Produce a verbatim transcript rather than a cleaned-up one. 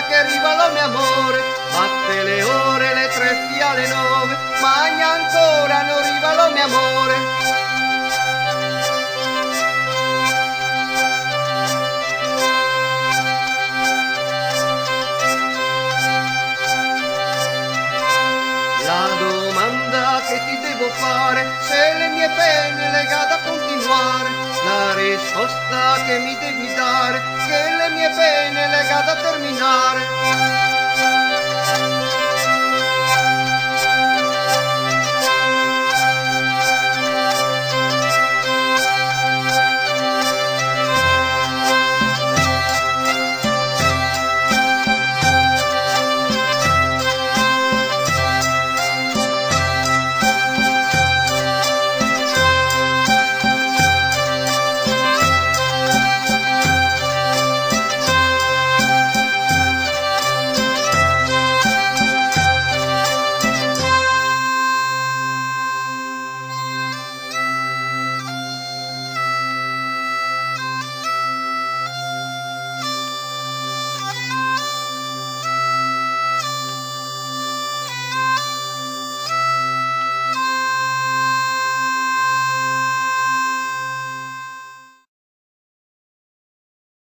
Che riva lo me amore, bate le ore, le tre fia le nove, ma ancora no riva lo me amore. La domanda che ti devo fare, se le mie pene le ga da continuare, la risposta che mi devi dare, che le mie pene le ga da terminare.